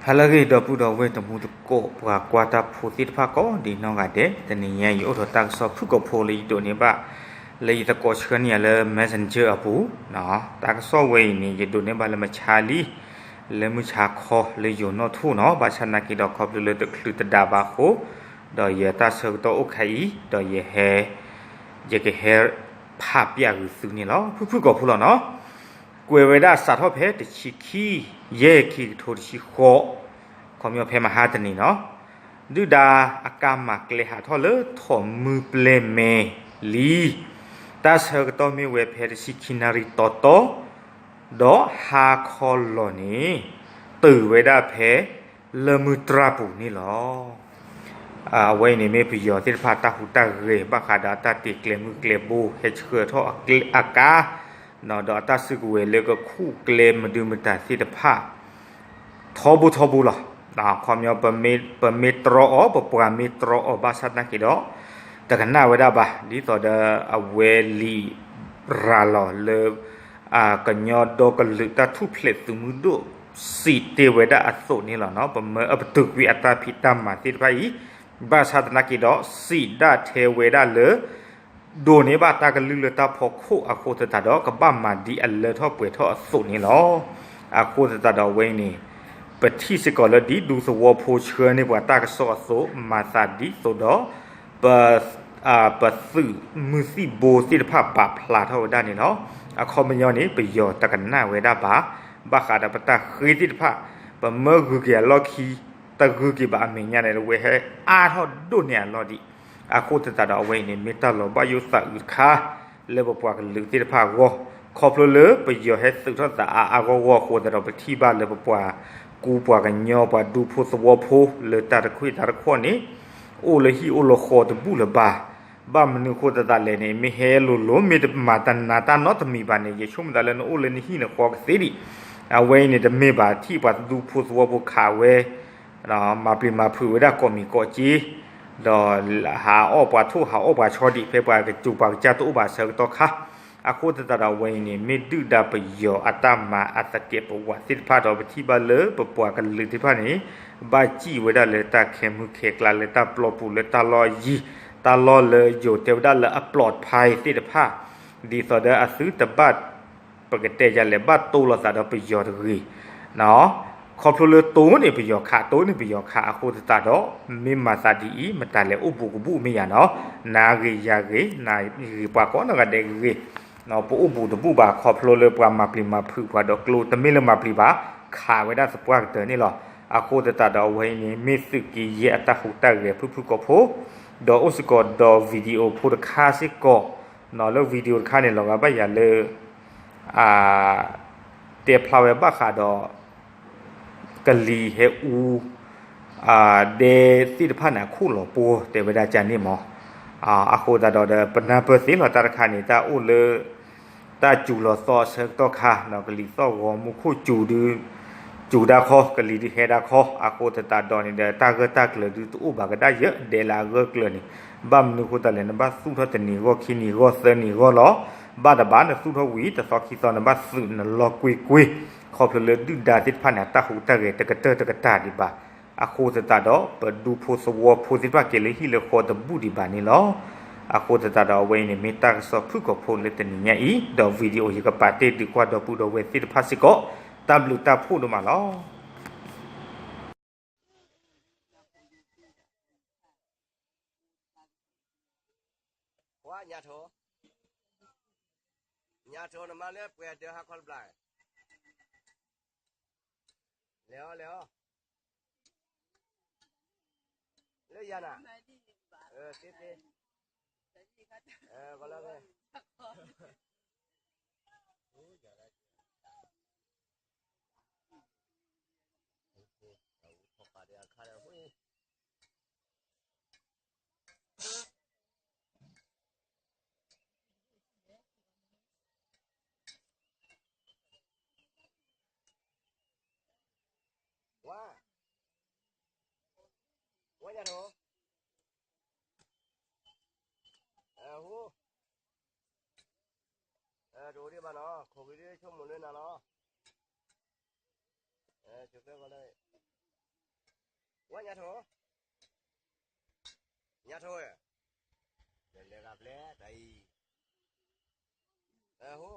ဟါလၢအဂ့ၤ ဒီပုၢ်ဒီဝဲၢ်တံၤသကိး ပှၤကွၢ်တၢ်ဖိသ့ၣ်တဖၣ်ကိးဒံးနီၢ်ဂၤဒဲး, တနံၤညါအံၤအိၣ်ဒီးတၢ်ကစီၣ်ဖုၣ်ကိာ်ဖိလၢယဒိးန့ၢ်ဘၣ် လၢယသကိးဆှၢန့ၢ်ယၤလၢ Messenger အပူၤ, တၢ်ကစီၣ်ဝဲအံၤန့ၣ် ယဒိးန့ၢ်ဘၣ်လၢမုၢ်ဆါလံ, လၢမုၢ်ဆါခီလၢယိၤနီၣ်ထိၣ်နီၤ, ဘၣ်ဆၣ်သနာ်က့ဒီးခီဖျိလၢတချုးတဒါဘၣ်အဃိ, ဒီးယတၢ်ဆၢကတီၢ်အိၣ်ခဲအံၤ ဒီးယဟဲ ယကဟဲဖးပျၢ်ဂုာ်သုန့ၣ်လီၤ. ဖုၣ်ဖုၣ်ကိာ်ဖိလီၤနီၤ. ကွဲးဝဲဒၣ်စးထီၣ်ဖဲတဆံခံ ယဲၢ်ခံကထိတဆံဃိး, ခီပညီဖဲမဟါတနံၤနီၤ, ဒုၣ်ဒါအကါမၤကျဲဟးထီၣ်လၢထိးမုၢ်ပျဲၢ်မဲာ်လံ. တၢ်ဆၢကတီၢ်မ့ၢ်ဝဲဖဲတဆံခံနၣ်ရံၣ်တီတီ, ဒီးဟါခီလီၤန့ၣ် တုၤဝဲဒၣ်ဖဲလၢမုၢ်တြၢ်ပူၤန့ၣ်လီၤ. အဝဲအံၤန့ၣ်မ့ၢ် ပယီၤသ့ၣ်တဖၣ်တၢ်ဟူးတၢ်ဂဲၤ ဘၣ်ဃးဒီးအတၢ်တ့ကျဲမုၢ်ကျဲဘိ ဟဲဆှၢထီၣ်အကါ, ဒီးအတၢ်စုကဝဲၤလၢကခူၣ်ကျဲမဒုမတၤသ့ၣ်တဖၣ် ထီဘိထီဘိလီၤ. ခီပညီ ပမ့ၢ်တြီအီၤ ပပှၤမ့ၢ်တြီအီၤ ဘၣ်ဆၣ်သနာ်က့ဒီး တကနၣ်ဝဲဒၣ်ဘၣ်, ဒ်သိးဒီးအဝဲလံာ်ရၤလီၤလၢ ကညီဒီကလုာ်တၢ်ထူၣ်ဖျဲးသုးမုၢ်ဒိၣ် စံးတ့ၢ်ဝဲဒၣ်အသိးန့ၣ်လီၤ. ပမၢအပတုာ်ကွံာ်အတၢ်ဖံးတၢ်မၤသ့ၣ်တဖၣ်အံၤ, ဘၣ်ဆၣ်သနာ်က့ဒီး စံးဒၣ်ထဲဝဲဒၣ်လၢ ဒိးန့ၢ်ဘၣ်တၢ်ကလုၢ်လၢတၢ်ဖီခိၣ်အဃိသတးဒီး ကဘၣ်မၤဒ်အလၢထီၣ်ပှဲၤထီၣ်အသိးန့ၣ်လီၤ. အဃိသတးဒီးအဝဲအံၤန့ၣ် ပထံၣ်စ့ၢ်ကီးလၢဒ်ဒူသဝီဖိဆှၢန့ၢ်ပှၤတၢ်ကစီၣ်အသိး မၤသးဒ်သိးဒီး ပ ပသုးမုၢ်သံၣ်ဘိသ့ၣ်တဖၣ်ပာ်ဖျါထီၣ်ဝဲဒၣ်န့ၣ်လီၤ. အခီပညီန့ၣ် ပယီၤတကနၣ်ဝဲဒၣ်ဘၣ်, ဘၣ်ဃးဒီးပတၢ်ဃ့သ့ၣ်တဖၣ် ပမၢဂုာ်က့ၤအလီၢ်ခံ တဂုာ်က့ၤဘၣ်အမဲာ်ညါန့ၣ် အဝဲဟဲအါထီၣ်ဒိၣ်န့ၢ်အလီၢ်ဒံး. အဃိသတးဒီးအဝဲအံၤန့ၣ် မ့ၢ်တၢ်လီၤဘၣ်ယိၣ်သးအုးတခါ လၢပပှၤကလုာ်သ့ၣ်တဖၣ်အဂီၢ်, ခီဖျိလၢပယီၤဟဲသုးထီၣ်သးအါအါဂီၢ်ဂီၢ်အဃိသတးဒီး ပထံၣ်ဘၣ်လၢပပှၤကူပှၤကညီပှၤဒူဖိသဝီဖိလၢတၢ်တခွံၣ်တၢ်တခီၣ်န့ၣ် အိၣ်လၢဟံၣ်အိၣ်လၢဃီတဘူၣ်လၢၤဘၣ်. ဘၣ်မနုၤအဃိသတးလဲၣ်န့ၣ် မ့ၢ်ဟဲလိၤလိၤ မ့ၢ်တမၤတနာ်တၢ်နီတမံၤဘၣ်န့ၣ် ယဆိကမိၣ်သးလၢနအိၣ်လၢနဟံၣ်နဃီကသ့ဒံး. အဝဲအံၤန့ၣ်တမ့ၢ်ဘၣ် ထံၣ်ပှၤဒူဖိသဝီဖိခးဝဲ မၤပျံၤမၤဖုးဝဲဒၣ်ကိးမံၤကိးက့, ဒီးဟးအီၣ်ပှၤထိၣ်ဟးအီၣ်ပှၤဆီဒံး ဖဲပှၤကစူၤပှၤကစၢ်တအိၣ်ဘၣ်ဆၢကတီၢ်ခါ. အဃိသတးဒီးအဝဲအံၤန့ၣ် မ့ၢ်ဒုၣ်ဒါပယီၤအတၢ်မၤအသကဲးပဝးသ့ၣ်တဖၣ်ဒီး ပထံၣ်ဘၣ်လၢပပှၤကလုာ်သ့ၣ်တဖၣ်န့ၣ် ဘၣ်စံၣ်ဝဲဒၣ်လၢတၢ်ခဲမုၢ်ခဲကျါ လၢတၢ်ပျီပူၤ လၢတၢ်လီၢ်ယံၤ တၢ်လီၢ်လၢယိၤတဲဝဲဒၣ်လၢအပျီဖးသ့ၣ်တဖၣ်, ဒ်သိးဒီးအသုတဘၣ် ပကတဲယၤလဲၣ် ဘၣ်တိလိာ်သးဒီးပယီၤတဂ့ၤ. ခီဖျိလၢတိန့ၣ်ပယီၤခး တိန့ၣ်ပယီၤခးအဃိသတးဒီး မ့ၢ်မၤသးဒ်အံၤ မတၤလဲၣ်အိၣ်ဘူးကဘူးမ့ၢ်ယၤနီၤ, နၤဂ့ၤယၤဂ့ၤ နဂ့ၤပှၤကိးနီၢ်ဂၤဒဲးဂ့ၤ, ပအိၣ်ဘူးတဘူးဘၣ် ခီဖျိလၢပှၤမၤပျံၤမၤဖုးပှၤဒီးကျိ တမ့ၢ်လၢမၤပျံၤဘၣ် ခးဝဲဒၣ်သပှၢ်ကတၢၢ်န့ၣ်လီၤ. အဃိသတးဒီးအဝဲအံၤန့ၣ် မ့ၢ်သုးက့ယဲၢ်အတၢ်ဟူးတၢ်ဂဲၤဖုၣ်ဖုၣ်ကိာ်ဖိ, ဒီးအိၣ်စ့ၢ်ကီးဒီး video ဖိတခါစ့ၢ်ကီး, လၢ video တခါန့ၣ် လီၤဂာ်ဘၣ်ယၤလၢ တဲဖျါဝဲဘၣ်ဃးဒီး ကလံၤဟဲအူ ဒဲသ့ၣ်တဖၣ်န့ၣ် အခိၣ်လီၤပှီၢ်တဲဝဲဒၣ်ကန့ၣ်မး. အဃိသတးဒီးဒီး ပနၢ်ပၢၢ်သ့လီၤတၢ်တခါန့ၣ် တၢ်အိၣ်လၢ တၢ်စူၤလီၤသီအဆၢကတီၢ်ခါ ကလံၤသီၣ်ဂီၤမူခိၣ်စူၤဒု စူၤဒၣ်ခီ ကလံၤဒုဟဲဒၣ်ခီ အဃိသတးဒီးန့ၣ်ဒီး တၢ်ဂၢၢ်တၢ်ကျၢၤဒုတအိၣ်ဘၣ်ကဒၣ်ယဲၢ် ဒဲလၢအဂၢၢ်ကျၢၤန့ၣ် ဘၣ်မနုၤအဃိသတးလဲၣ် နဘၣ်သူၣ်ထီၣ်တနံၤဂီၢ်ခံနံၤဂီၢ်သၢနံၤဂီၢ်လီၤ. ဘၣ်တဘၣ်နသူၣ်ထီၣ်ဝံၤ တသီခံသီနဘၣ်သုးနလီၢ်ကွ့ၢ်ကွ့ၢ်, ခီဖျိလၢဒုၣ်ဒါသ့ၣ်တဖၣ်န့ၣ် အတၢ်ဟူးတၢ်ဂဲၤတကတၢၢ်တကတၢၢ်ဒံးဘၣ်. အဃိသတးဒီး ပဒူဖိသဝီဖိသ့ၣ်တဖၣ်က့ၤလၢဟံၣ်လၢဃီတဘူၣ်ဒံးဘၣ်န့ၣ်လီၤ. အဃိသတးဒီးအဝဲအံၤန့ၣ် မ့ၢ်တၢ်ကစီၣ်ဖုၣ်ကိာ်ဖိလၢတနံၤညါအံၤ ဒီး video ယကပာ်တ့ၢ်ဒုးကွၢ်ဒီပုၢ်ဒီဝဲၢ်သ့ၣ်တဖၣ်စ့ၢ်ကီး, တၢ်ဘျုးတၢ်ဖှိၣ်ဒိၣ်မးလီၤ. ဝါညၣ်ထိ, ညၣ်ထိနမါလၢပှဲၤဒၢးဟးခီတဘျီ, လဲၤအီၤလဲၤအီၤ, လၢယၤနၤ, သ့သ့, ကလၢ, ဝါ, ဝါညၣ်ထိ, အဟူ, တအိၣ်ဒံးဘၣ်နီၤ ခိၣ်ဂံၤဒ်ဆိကမိၣ်လၢနၤလီၤ, ဆိကမိၣ်လၢ ဝဲညါထီၣ်, ညါထီၣ်ဝဲ, လဲၤလဲၤဂၤပျဲတၢ်အံၤ, အဟိ